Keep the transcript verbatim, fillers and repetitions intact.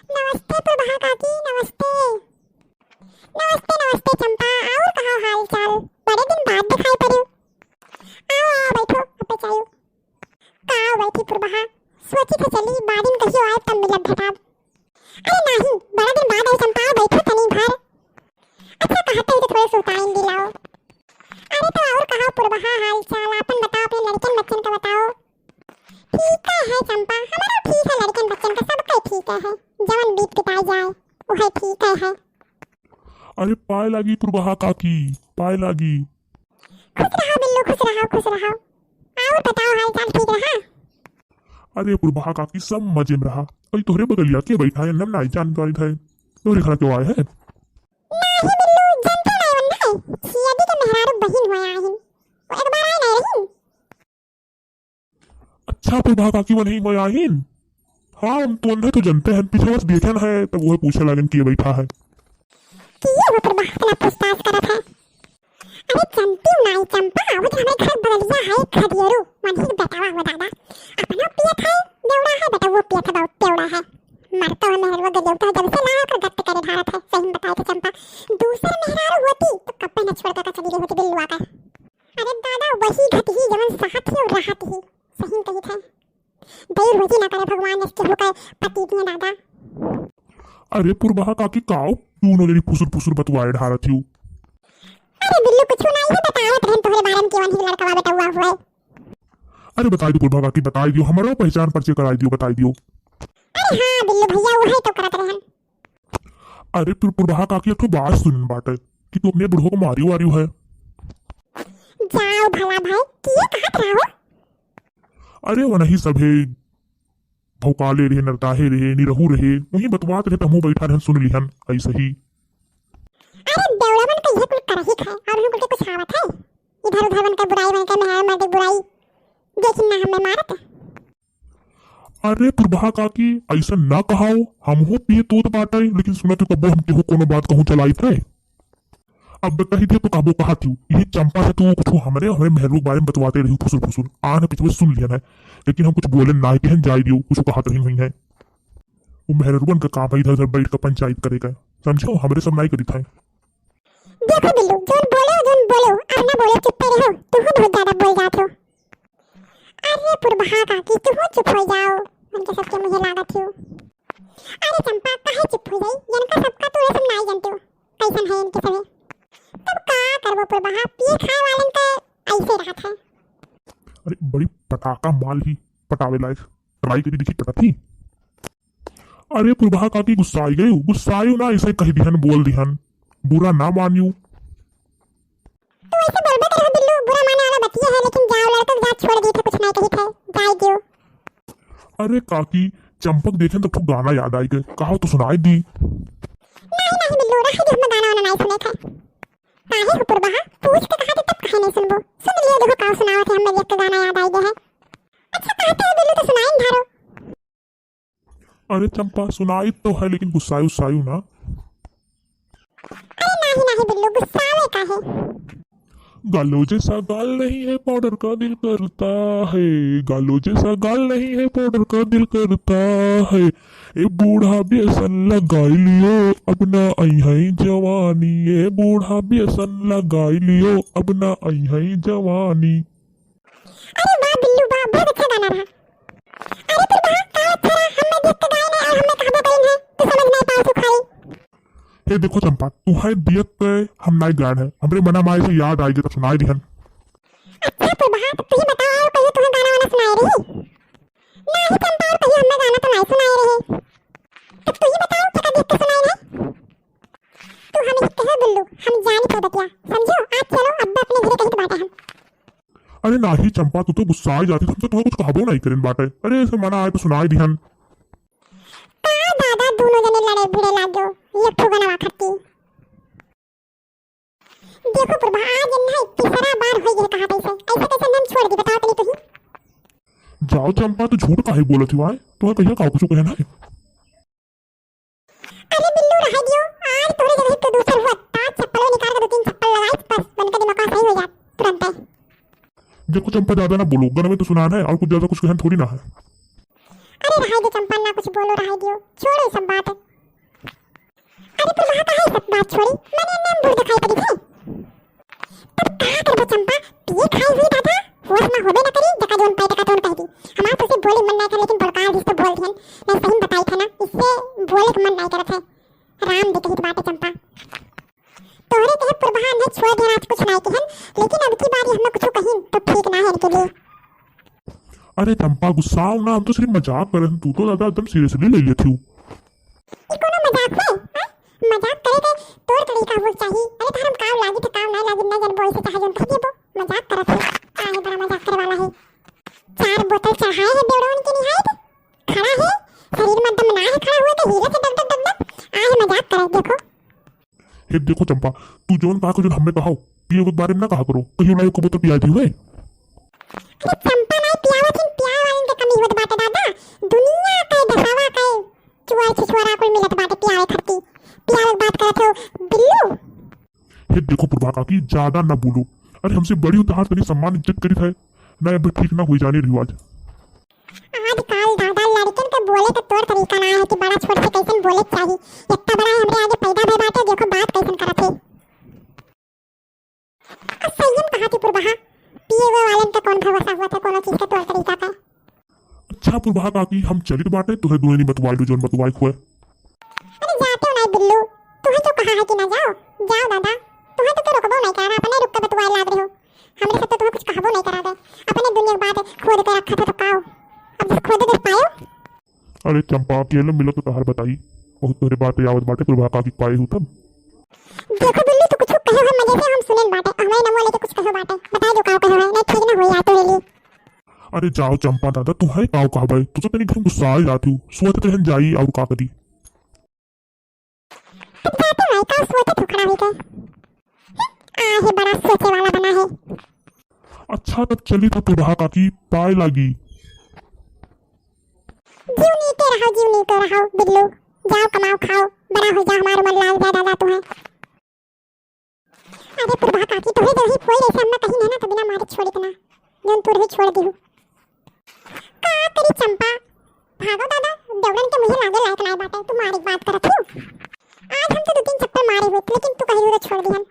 नमस्ते पुरबहा काकी, नमस्ते। नमस्ते, नमस्ते चंपा, और कहा हाल चाल? बड़े दिन बाद दिखाई पड़ी। आओ, आओ, बैठो, अब्बे चायो। का बैठी पुरबहा, सोची थे चली, बादिन कहियो आए तब मिलब भेटाब। अरे नाही, बड़ा दिन बाद आई चंपा, बैठो तनी भर। अच्छा, कहत ही तो थोड़े सुताइन दिलाओ। अरे तो और कहा पुरबहा हाल चाल, आपन बताओ, अपने लड़कन बच्चन का बताओ। ठीक है चंपा, हमारा ठीक है, लड़कन बच्चन का सबका ठीक है, जवन बीत बिताई जाए, वह ठीक है। अरे पाए लागी पुरबहा काकी, पाए लागी। खुश रहो बिल्लू, खुश रहो, खुश रहो। और बताओ, हाल चाल ठीक रहा? अरे पुरबहा काकी, सब मजे में रहा। अरे तोहरे बगलिया के बैठा है, नम नाई जान पाई है। तोहरे घर क्यों आए हैं? नाही बिल्लू, जनते नहीं वन्ना है। छियदी के मेहरारू बहिन होया आहिन। वो एक बार आए नहीं रही। अच्छा, पुरबहा काकी वनही में आहिन। हाँ, हम तो उन्हें तो जनते हैं, पीछे बस देखे न है, तब वह पूछे लागन कि ये बैठा है। कि ये हो पुरबहा इतना पूछताछ करत है? अरे जनती हूँ नाई चंपा, वो जो हमारे घर बगलिया है, खदियरू, वनही बेटावा हो दादा। अपना पियत है, बेवड़ा है, बेटा वो पियत है, बहुत बेवड़ा है। मरतो है मेहरवा गलियौता है, जब से लाया ओकर गत्त करे ढारत है। सही में बताए तो चंपा, दूसर मेहरारू होती तो कब्बे न छोड़ के चली गई होती बिल्लुआ का। अरे दादा, वही घटही जवन सहत ही और रहत ही। सही में कही थे। दई रोजी ना करे भगवान, जस केहू के पति दिए दादा। अरे पुरबहा काकी, काओ दोनों जनी फुसुर फुसुर बतुआए ढारत ही। अरे बिल्लू, कुछ नहीं है, बतावत रहन तोहरे बारे में, केवन ही लड़कवा बेटवा हुआ है। अरे बताई दियो पुरबहा काकी, बताई दियो, हमरो पहचान परिचय कराई दियो, बताई दियो। अरे हाँ बिल्लू भैया, वही तो करत रहन। अरे पुर-, पुरबहा काकी, एक ठो बात सुनन बाटे कि तू अपने बुढ़ो को मारियो वारियो है। जाओ भला भाई, किए कहत रहो? अरे वो नहीं सभे भौकाले रहे, नरदाहे रहे, निरहू रहे, वहीं बतवात रहे, त हमहू बैठा रहन, सुन लिहन ऐसे ही। अरे देवड़वन का ये कुल करही है, और हम कुल के कुछ आवत है? इधर उधर बन के बुराई, बन के मेहरा मर्द बुराई, देखिन ना हमें मारत। अरे पुरबहा काकी, ऐसा ना कहाओ, हमहू पिए तोत बाटे, लेकिन सुनत हो कब्बो हम केहू कोनो बात कहूँ चलाइत है। अब कही दिया तो कहबो कहत हूँ, ये चंपा से तू कुछ हमरे, हमरे मेहररू के बारे में बतवाते रही फुसुर फुसुर, आन पिछुए सुन लिया ना, लेकिन हम कुछ बोले ना, कहन जाए दियो, कुछ कहत रही हुई है। वो मेहररुअन का काम है इधर उधर बैठ के पंचायत करे का, समझो, हमरे सब नाई करी था। देखो बिल्लू, जोन बोले हो, जोन बोले हो, अब ना बोले, चुप्पे रहो, तू बहुत ज्यादा बोल जात हो। अरे पुरबहा काकी, तू हो चुप हो जाओ, उनके सबके मुझे लागत हो। अरे चंपा, काहे चुप हो जाई? इनका सबका तो ये सब नाई जानते हो, कैसन है इनके सभी। तब का करबो पुरबहा, पिए खाए वालन का ऐसे रहत है। अरे बड़ी पटाका माल ही, पटावे लायक, ट्राई करी देखी पटत ही। अरे पुरबहा काकी गुस्साई गई, गुस्साई ना, ऐसे कह दिहन, बोल दिहन, बुरा ना मानियो। तू ऐसे बोलबे करहो बिल्लू, बुरा माने वाला बतिया है, लेकिन जाओ लड़के के जात छोड़ दी थे, कुछ नहीं कही थे, जाए दियो। अरे काकी, चंपक देखेन तो ठो गाना याद आई गए, कहो तो सुनाई दी। नहीं नहीं बिल्लू, रहे दे, हम गाना वाना नहीं सुने थे। काहे हो पुरबहा, पूछ के कहा थे तब काहे नहीं सुनबो, सुन लियो, देखो का सुनावत है, हमें देख के गाना याद आई गए है। अच्छा कहते हो बिल्लू तो सुनाई धारो। अरे चंपा, सुनाई तो है, लेकिन गुस्सायु उस्सायु ना। अरे नाही नाही बिल्लू, गुस्सावे का है? गालो जैसा गाल नहीं है, पाउडर का दिल करता है। गालो जैसा गाल नहीं है, पाउडर का दिल करता है। ए बूढ़ा व्यसन लगाई लियो, अब ना आई है जवानी। ए बूढ़ा व्यसन लगाई लियो, अब ना आई है जवानी। अरे वाह बिल्लू वाह, बहुत अच्छा गाना रहा। अरे तू कहा का अच्छा रहा, हम मैं देख के गाए नहीं और हम मैं कहबो करें है, तू समझ नहीं पाओ सुखाई। हे देखो चंपा, तू है दियत के हम नाई गान है, हमरे मना माए से याद आई गए तब सुनाई दिहन। अच्छा तू बहा, तो तू ही बताओ, और कहियो तुम्हें गाना वाना सुनाए रही? नहीं चंपा, और कहियो हमें गाना तो नहीं सुनाए रही। तब तू ही बताओ, क्या देख के सुनाए नहीं? तू हमें ही कहो बिल्लू, हम जानी तो बतिया, समझो? आज चलो, अब अपने घरे कहीं तो बाटे हम। अरे नाही चंपा, तू तो गुस्सा आ जाती, हम तो तुम्हें कुछ कहबो नहीं करें बाटे। अरे ऐसे मना आए तो सुनाई दिहन। का दादा दोनों जने लड़े भिड़े लागो, ये ठो गनवा खट्टी। देखो पुरबा, आज इन्हें तीसरा बार होई गए कहा कैसे, ऐसे कैसे हम छोड़ दी बताओ तनी तुही। जाओ चंपा, तू झूठ काहे बोलत हुआ है? तुम्हें कहिया का कुछ कहना है? अरे बिल्लू रह दियो, आज तोरे जगह पे दूसर हुआ, ता चप्पल निकाल के दो तीन चप्पल लगाई, बस बन के दिमाग सही हो जात तुरंत है। देखो चंपा, ज्यादा ना बोलो, गन में तो सुनान है और कुछ ज्यादा कुछ कहन थोड़ी ना है। अरे रहाई दो चंपा, ना कुछ बोलो, रहाई दियो, छोड़ो ई सब बात। अरे पुरबहा, काहे सब बात छोड़ी? मने एन्ने हम बूढ़ दिखाई पड़ी थे। तब का करबो चंपा, पिए खाई हुई दादा, होश में होबे न करी, जका जौन पाई तका तौन कह दी। हमार तो से बोले मन नाय करे, लेकिन बड़का आदमी तो बोल दिहन, नहीं सही में बताई था ना, इससे बोले के मन नाय करत है। राम दे कहित बाटे चंपा। तोहरे कहे पुरबहा ने छोड़ दिया, आज कुछ नाय कहन, लेकिन अब की बार ये हमें कुछ कहिन तो ठीक ना है इनके लिए। अरे चंपा, गुस्साओ ना, हम तो सिर्फ मजाक करत हन, तू तो दादा एकदम seriously ले लेत हू। ई कोनो मजाक है, हाँ? मजाक करे के तौर तरीका होल चाही। अरे धर्म काव लागी तो काव ना लागी, ना जानबो, ऐसे चाहे जौन कह देबो, मजाक करत है। आहे बड़ा मजाक करे वाला है। चार बोतल चढ़ाए है बेवड़वन के निहायत, खड़ा है, शरीर में दम ना है, खड़ा हुए तो हीरे से डग डग डग डग, आहे मजाक करे, देखो। हे देखो चंपा, तू जौन कहा को जौन हमें कहाओ, पिए के बारे में ना कहा करो, कहियो ना एको बोतल पिया दी हुए। अरे चंपा नाई पियावत हिन, पियाए वालन के कमी होत बाटे दादा। दुनिया के देखावा के चुआर छिछुआर कुल मिलत बाटे पियावे खरती। पियावे के बात करत हो बिल्लू। हे देखो पुरबहा काकी, ज्यादा ना बोलो। अरे हमसे बड़ी उतार तनी सम्मान इज्जत करी था, ना अब ठीक ना होई जाने रिवाज। आजकल दादा लड़कन के बोले के तौर तरीका ना है कि बड़ा छोट से कैसन बोले के चाही। इतना बड़ा है हमरे आगे पैदा भय बाटे, देखो बात कैसन करत है। आ सही में कहा थी पुरबहा, पिए हुए वालन का कौन भरोसा हुआ था कोनो चीज का तौर तरीका का। अच्छा पुरबहा काकी, हम चलित बाटे, तुहे दुए नहीं बतवाई लो जौन बतवाई खुए। अरे जाते हो नहीं बिल्लू, तुहे जो कहा है कि ना जाओ, जाओ दादा, तुहे तो के रोकबो नहीं करा, अपने रुक के बतवाए लाग रहे हो। हमरे साथ तो तुहे कुछ कहबो नहीं करा दे, अपने दुनिया के बात खोद के रखा था तो काओ, अब जब खोद दे पायो। अरे चंपा, अकेले मिलो तो तहार बताई, बहुत तोहरे बात आवत बाटे, पुरबहा काकी पाए हूँ तब। देखो बिल्लू, तू कुछ कहे हो मजे से, हम सुनेन बाटे, हमारे नमो लेके कुछ कहे बाटे, बताई दो काओ कहे हो, नहीं ठीक ना होई आ तोरे लिए। अरे जाओ चंपा दादा, तू है काओ कहबे, तू तो तनी घर गुस्सा आ जाती हूँ, सोचत रहन जाई और का करी। तब जाते हो का सोचत हो खड़ा होके? आ है बड़ा सोचे वाला बना है। अच्छा तब चली तो पुरबहा काकी पाए लागी। जीव नीके रहो, जीव नीके रहो बिल्लू, जाओ कमाओ खाओ, बड़ा हो जा हमार उमर लाग जा दादा तू है। अरे पुरबहा काकी, तोहे जब ही फोई रही से अम्मा कहीं ना तो बिना मारे छोड़ी के ना, जौन तू रही छोड़ दिहू। का करी चंपा, भागो दादा, देवरन के मुँहे लागे लायक नाय बाटे, तू मारे के बात करत हो। आज हम तो दो तीन चप्पल मारे हुए, लेकिन तू कहीं तो छोड़ दिहन।